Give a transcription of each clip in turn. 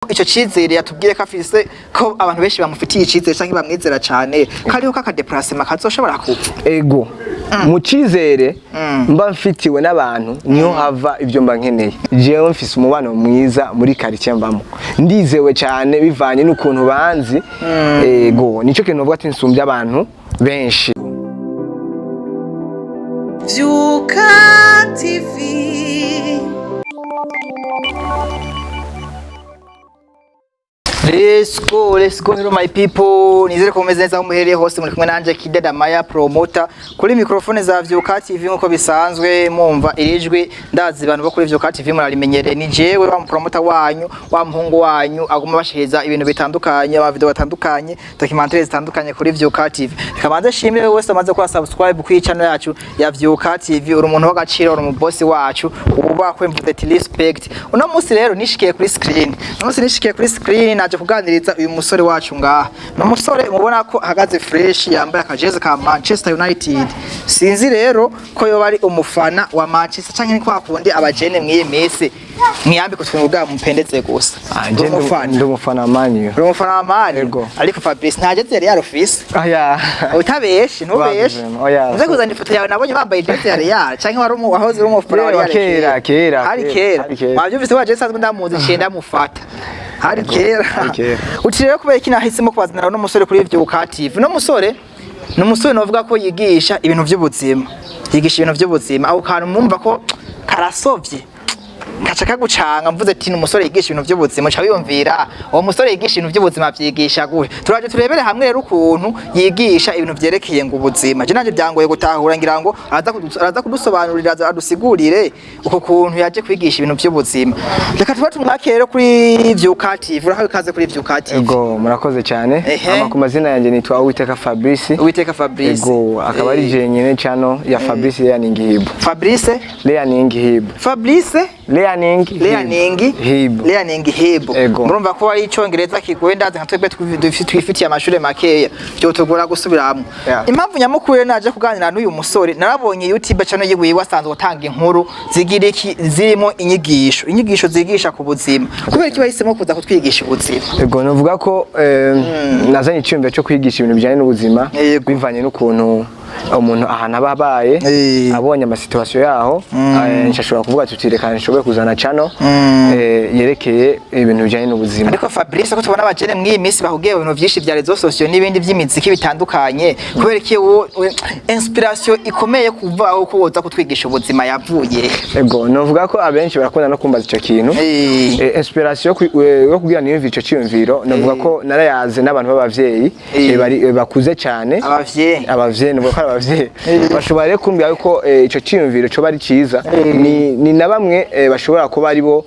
Ico cizere yatubwiye ko afise, ko abantu benshi bamufitiye icizere canke bamwizera cane, kariho kaka déplacement kazoshobora kuva. Ego, mu cyizere mba mfitiwe n'abantu niho hava ibyo mba nkeneye. Jewe mfise umubano mwiza muri quartier mbamo, ndizewe cyane bivanye n'ukuntu banzi. Ego, nicyo kintu uvuga ati nsumbya abantu benshi. Vyuka TV. Let's go, let's go, hello my people. Nizere ko mumeze neza aho muherereye hose. Muri kumwe nanje Kideda Maya promoter kuri microphone za Vyuka TV. Nkuko bisanzwe mumva irijwi, ndazi abantu bo kuri Vyuka TV murarimenyereye. Ni jewe wa promoter wanyu, wa muhungu wanyu aguma bashikiriza ibintu bitandukanye, ama video atandukanye, documentaires zitandukanye kuri Vyuka TV. Reka manze shimire wese amaze kuba subscribe kuri channel yacu ya Vyuka TV. Uri umuntu w'agaciro, uri umubosi wacu, ubakwe, mvuze ati respect. Uno munsi rero nishikiye kuri screen. Uno munsi nishikiye kuri screen, naje kuganiriza uyu musore wacu ngaha. Ni umusore mubona ko ahagaze fresh, yambaye akajeze ka Manchester United. Sinzi rero ko yoba ari umufana wa Manchester canke ni kwa kundi abajene mw'iyi minsi mwiyambika utuntu bwa mupendeze gusa. Nje Uri umufana? Ndi umufana wa Man U. Uri umufana wa Man? Ego. Ariko Fabrice, nta jeze yari yarufise. Aya. Utabeshe, ntubeshe. Oya. Uze kuzana ifoto yawe nabonye bambaye jeze ya Real, canke wari wahoze uri umufana wa Yewe, Real? Kera, kera, Hari kera, kera. hari kera. Wavyumvise, waje sanzwe ndamuzi, ciye ndamufata. Hari kera. Hari kera. Uti rero kubera iki nahisemo kubazanira uno musore kuri Vyuka TV? Uno musore ni umusore novuga ko yigisha ibintu vy'ubuzima. Yigisha ibintu vy'ubuzima. Aho kantu mwumva ko karasovye, kaca kagucanga. Mvuze ati ni umusore yigisha ibintu by'ubuzima, uca wiyumvira uwo musore yigisha ibintu by'ubuzima vyigisha gute? Turaje turebere hamwe rero ukuntu yigisha ibintu vyerekeye ngo ubuzima. Je nanje byangoye gutahura, ngira ngo araza kudusobanurira, adusigurire uko kuntu yaje kwigisha ibintu by'ubuzima. Reka tuba tumwakire rero kuri Vyuka TV. Urahawe ikaze kuri Vyuka TV. Ego, murakoze cyane. Ehe. Ama ku mazina yanjye nitwa Uwiteka Fabrice. Uwiteka Fabrice. Ego, akaba ari jenyine channel ya Fabrice Learning Hub. Fabrice Learning Hub. Fabrice Learning Hub. Learning Hub. Learning Hub. Ego. Murumva ko ari icongereza kigoye, ndazi nka twebwe twifitiye amashure makeya vyotugora gusubiramwo. Impamvu nyamukuru rero naje kuganira n'uyu musore, narabonye YouTube channel yiwe, asanzwe atanga inkuru zigira iki, zirimo inyigisho zigisha ku buzima. Kubera iki bahisemo kuza kutwigisha ubuzima? Ego, nuvuga ko nazanye icyumviro cyo kwigisha ibintu bijyanye n'ubuzima bivanye n'ukuntu umuntu ahantu aba abaye, abonye ama situation yaho, nshobora kuvuga tuti reka nshobore kuzana channel yerekeye ibintu bijyanye n'ubuzima. Ariko Fabrice, ko tubona abajene mw'iyi minsi bahugiye mu bintu vyinshi vya réseaux sociaux n'ibindi vy'imiziki bitandukanye, kubera iki inspiration ikomeye kuva aho ko woza kutwigisha ubuzima yavuye? Ego, nuvuga ko abenshi barakunda no kumbaza icyo kintu. Inspiration yo kugira niyumvire ico cyiyumviro, nuvuga ko narayaze n'abantu b'abavyeyi, bari bakuze cyane. Abavyeyi. Abavyeyi, nuvuga ko ari abavyeyi bashobora rero kumbwira yuko ico cyiyumviro coba ari ciza. Ni na bamwe bashobora kuba ari bo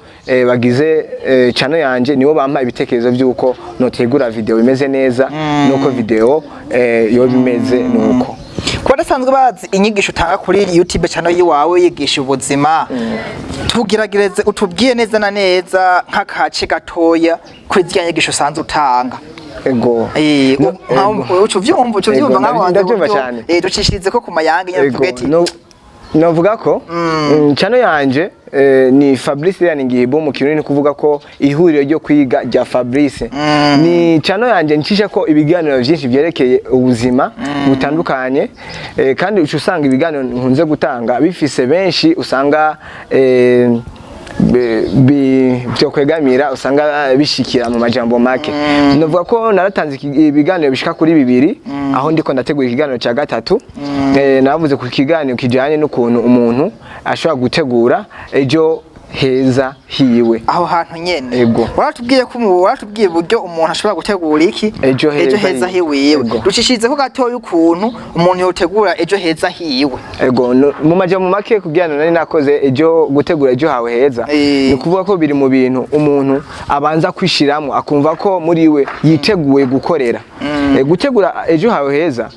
bagize channel yanje, nibo bampa ibitekerezo by'uko notegura video bimeze neza, nuko video yoba imeze nuko. Kuba badasanzwe bazi inyigisho utanga kuri YouTube channel yiwawe yigisha ubuzima, tugeragereze utubwiye neza na neza nk'akace gatoya kuri ziriya nyigisho usanzwe utanga. Ego. Ego. Uca uvyumva Ego, nkaho. Ndavyumva cyane. Ducishirize ko ku mayange nyine, Ego, tuvuge ati novuga ko channel yanje ni Fabrice Learning Hub. Mu Kirundi ni kuvuga ko ihuriro ryo kwiga rya Fabrice. Ni channel yanje ncisha ko ibiganiro byinshi byerekeye ubuzima butandukanye, kandi uca usanga ibiganiro nkunze gutanga bifise benshi usanga byo kwegamira, usanga bishikira mu majambo make. Novuga ko naratanze ibiganiro bishika kuri bibiri, aho ndiko ndategura ikiganiro cya gatatu. Navuze ku kiganiro kijanye n'ukuntu umuntu ashobora gutegura ejo heza hiwe. Aho hantu nyene. Ego. Waratubwiye uburyo umuntu ashobora gutegura iki? Ejo heza. Ejo heza hiwiwe. Ego. Ducishirize ko gatoya ukuntu umuntu yotegura ejo heza hiwe. Ego, mu majambo make, kugira ngo nari nakoze ejo gutegura ejo hawe heza, ni ukuvuga ko biri mu bintu umuntu abanza kwishiramo, akumva ko muri we yiteguye gukorera. Gutegura ejo hawe heza,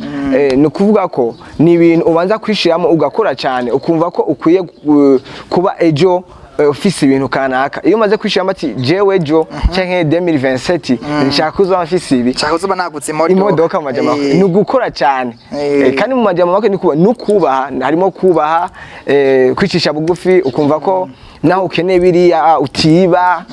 ni ukuvuga ko ni ibintu ubanza kwishiramo, ugakora cyane, ukumva ko ukwiye kuba ejo ufise ibintu kanaka. Iyo umaze kwishiramo ati jewe ejo canke 2027 nshaka kuzoba mfise ibi, Nshaka kuzoba nagutse imodoka. Imodoka, mu majambo make, ni ugukora cyane. Kandi mu majambo make ni kuba no kubaha, harimo kubaha, kwicisha bugufi, ukumva ko Naho ukeneye biriya utiba,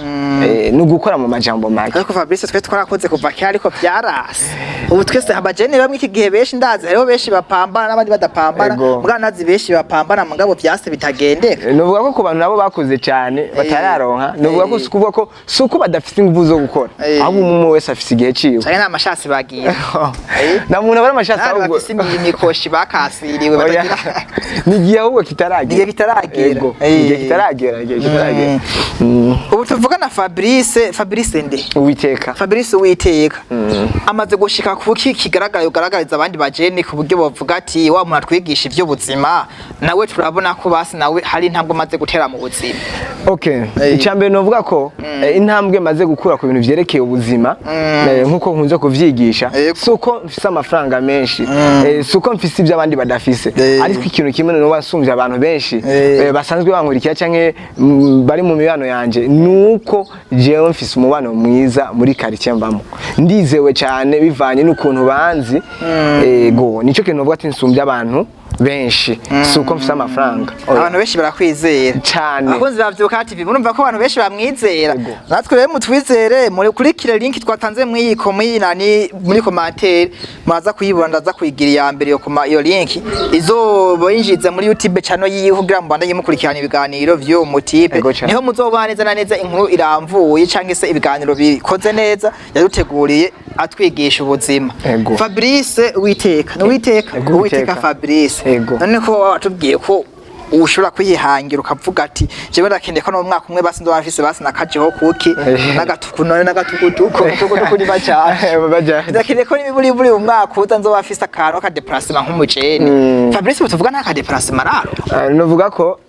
ni ugukora mu majambo make. Ariko Fabrice, twe twarakoze kuva kera, ariko byarase. Ubu twese abajene bamwe iki gihe benshi, ndazi hariho benshi bapambana n'abandi badapambana. Mugabo nazi benshi bapambana, mugabo vyase bitagendeka. Novuga ko ku bantu nabo bakoze cyane batararonka, novuga ko si ukuvuga ko si uko badafite ingufu zo gukora, ahubwo umwe wese afise igihe ciwe. Canke nta mashasi bagira. Na muntu aba ari amashasi Nari ahubwo bafise imikoshi bakasiriwe Oya. batagira. Ni igihe ahubwo kitaragera. Igihe kitaragera. Yego, igihe kitaragera, igihe kitaragera. Ubu tuvugana Fabrice, Fabrice nde? Uwiteka. Fabrice Uwiteka amaze gushika kuki kigaragara ugaragariza abandi bajene, ku buryo bavuga ati: "Wa muntu atwigisha ivy'ubuzima, nawe turabona ko basi nawe hari intambwe amaze gutera mu buzima"? Okay. Icambere novuga ko intambwe maze gukura ku bintu vyerekeye ubuzima, nkuko nkunze kuvyigisha, si uko mfise amafaranga menshi, si uko mfise ibyo abandi badafise, ariko ikintu kimwe noba nsumvye abantu benshi basanzwe bankurikira canke bari mu mibano yanje, nuko jewe mfise umubano mwiza muri quartier mbamo. Ndizewe cyane bivanye n'ukuntu banzi. Ego, nico kintu novuga ati nsumbye abantu benshi, si uko mfise amafaranga. Oya. Abantu benshi barakwizera. Cane. Abakunzi ba Vyuka TV, murumva ko abantu benshi bamwizera. Yego. Natwe rero mutwizere, mukurikire link twatanze mw'iyi muri nani, muri commentaire muraza kuyibona. Ndaza kuyigira iya mbere iyo koma, iyo link izobinjiza muri YouTube channel yiwe kugira ngo mbandanye mukurikirana ibiganiro vy'uwo mutipe. Yego cane. Niho muzobona neza na neza inkuru iramvuye canke se ibiganiro bikoze neza yaduteguriye atwigisha ubuzima. Yego. Fabrice Uwiteka, ni Uwiteka? Yego, Uwiteka. Uwiteka. Fabrice. Yego. None ko watubwiye ko ushobora kwihangira ukavuga ati: "Jewe ndakeneye ko no mu mwaka umwe basi ndoba mfise basi nakajeho kuki n'agatuku, none n'agatukutuku tukutuku ni bacane, ndakeneye ko n'imiburiburi mu mwaka uza nzoba mfise akantu ka déplacement nk'umujene." Fabrice, ubu tuvuga nta ka déplacement raro? Novuga ko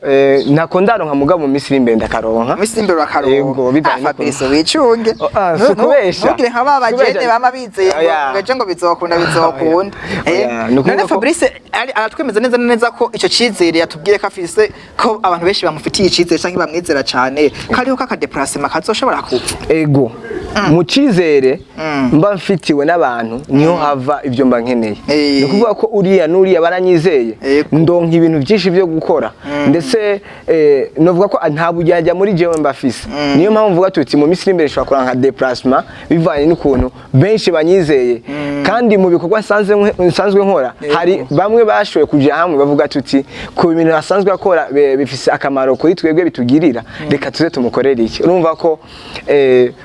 ntako ndaronka, mugabo mu minsi iri imbere ndakaronka. Mu minsi iri imbere urakaronka? Yego, bivanye Ah, Fabrice, wicunge. Oh, ah, si ukubesha. Ntugire nka ba bajene Sikubesha. bama bizeye ngo Oya. ngo ejo ngo bizokunda, bizokunda. Oya. Eh, Ni ukuvuga none ko- Fabrice aratwemeza neza na neza ko ico cizere yatubwiye ko afise, ko abantu benshi bamufitiye icizere canke bamwizera cane, ko hariho kaka déplacement kazoshobora kuva? Ego, mu cizere mba mfitiwe n'abantu niho hava ibyo mba nkeneye. Ni ukuvuga ko uriya n'uriya baranyizeye, ndonka ibintu byinshi byo gukora. Ndetse novuga ko nta bujyajya muri jewe mba mfise. Niyo mpamvu mvuga tuti mu minsi iri imbere nshobora kuronka déplacement bivanye n'ukuntu benshi banyizeye, kandi mu bikorwa nsanzwe nkora hari bamwe bashoboye kuja hamwe bavuga tuti: "Ku bintu asanzwe akora bifise akamaro kuri twebwe bitugirira, reka tuze tumukorere iki." Urumva ko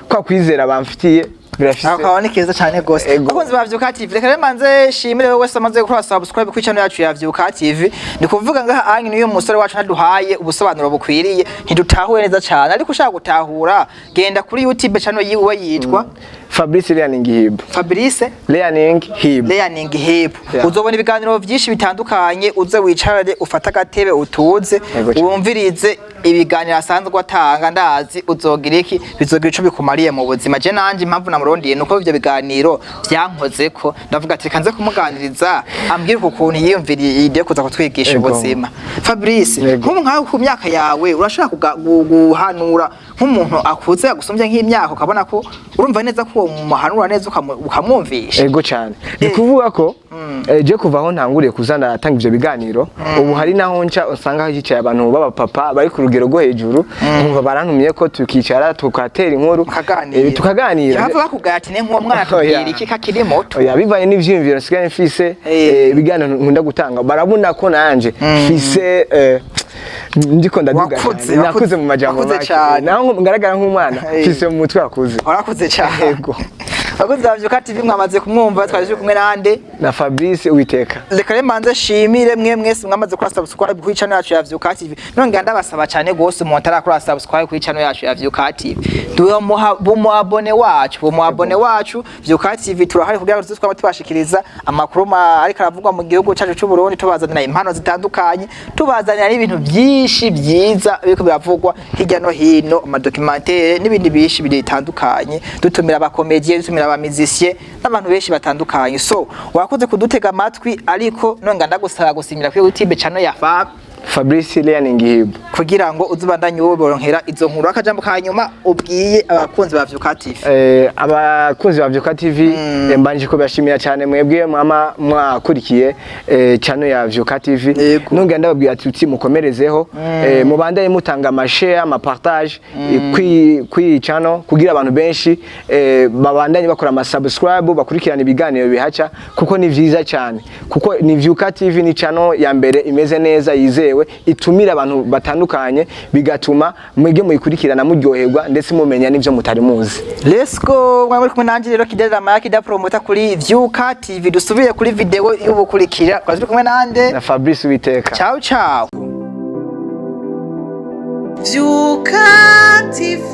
kwa kwizera bamfitiye birafise. Ako kawa ni keza cyane gose. Ego. Bakunzi ba Vyuka TV, reka rero manze shimire wewe wese amaze gukora subscribe kuri channel yacu ya Vyuka TV. Ni kuvuga ngaha anyi niyo musore wacu ntaduhaye ubusobanuro bukwiriye, ntidutahuye neza cyane, ariko ushaka gutahura genda kuri YouTube channel yiwe yitwa Fabrice Learning Hub. Fabrice Learning Hub. Learning Hub. Yeah. Uzobona ibiganiro byinshi bitandukanye. Uze wicarare, ufate agatebe, utuze, Yego cyane. wumvirize ibiganiro asanzwe atanga. Ndazi uzogira iki, bizogira ico bikumariye mu buzima. Je nanje impamvu namurondiye nuko ivyo biganiro byankozeko, ndavuga ati: "Reka nze kumuganiriza ambwire ukuntu yiyumviriye idée kuza kutwigisha ubuzima." Fabrice, Yego. nk'ubu nkawe ku myaka yawe urashobora guhanura nk'umuntu akuze agusumbye nk'imyaka, ukabona ko urumva neza ko uwo muhanura neza ukamwumvisha? Ego cyane. Ni kuvuga ko je kuva aho ntanguriye kuza ndatanga ivyo biganiro, ubu hari naho nca usanga hicaye abantu b'abapapa bari ku rugero rwo hejuru, nkumva barantumye ko tukicara tukatera inkuru. Mukaganira. Tukaganira. Impamvu bakubwira ati: "Ne nk'uwo mwana tubwira iki kakiri muto"? Oya, bivanye n'ivyiyumviro nsigaye mfise, ibiganiro nkunda gutanga, barabona ko nanje mfise, ndiko ndaduga Wakuze, cyane. Nakuze mu majambo wakuze make. cane. Naho ngaragara nk'umwana, mfise mu mutwe wakuze. Warakuze cyane. Yego. Bakunzi ba Vyuka TV, mwamaze kumwumva, twari turi kumwe nande? Na Fabrice Uwiteka. Reka rero manze shimire mwe mwese mwamaze kuri subscribe kuri channel yacu ya Vyuka TV. Nongera ndabasaba cyane gose, umuntu atarakora subscribe kuri channel yacu ya Vyuka TV, duhe bumu abonné wacu, bumu abonné wacu Vyuka TV. Turahari kugira ngo tuze twaba tubashikiriza amakuru ariko aravugwa mu gihugu cyacu cy'u Burundi, tubazanira impano zitandukanye, tubazanira n'ibintu byinshi byiza biriko biravugwa hirya no hino, ama documentaire n'ibindi byinshi bitandukanye, dutumira aba comédien, dutumira aba musicien n'abantu benshi batandukanye. So wakoze kudutega amatwi, ariko nonga ndagusaba gusimira kuri YouTube channel ya Fabrice Learning Hub. Kugira ngo uzubandanye woboronkera izo nkuru. Akajambo ka nyuma ubwiye abakunzi ba Vyuka TV? Abakunzi ba Vyuka TV, mbanje kubashimira cyane mwebwe mwama mwakurikiye channel ya Vyuka TV. Nongera ndababwira ati uti mukomerezeho, mubandanye mutanga ama share, ama partage kwi channel kugira abantu benshi babandanye bakora ama subscribe, bakurikirana ibiganiro bihaca, kuko ni vyiza cyane, kuko ni Vyuka TV, ni channel ya mbere imeze neza, yizewe, itumira abantu batandukanye, bigatuma mwebwe muyikurikirana muryoherwa, ndetse mumenya n'ivyo mutari muzi. Let's go! Mwari muri kumwe nanje rero Kidera Maya, Kida Promoter kuri Vyuka TV. Dusubire kuri video y'ubukurikira. Twari turi kumwe nande? Na Fabrice Witeka. Ciao ciao. Vyuka TV.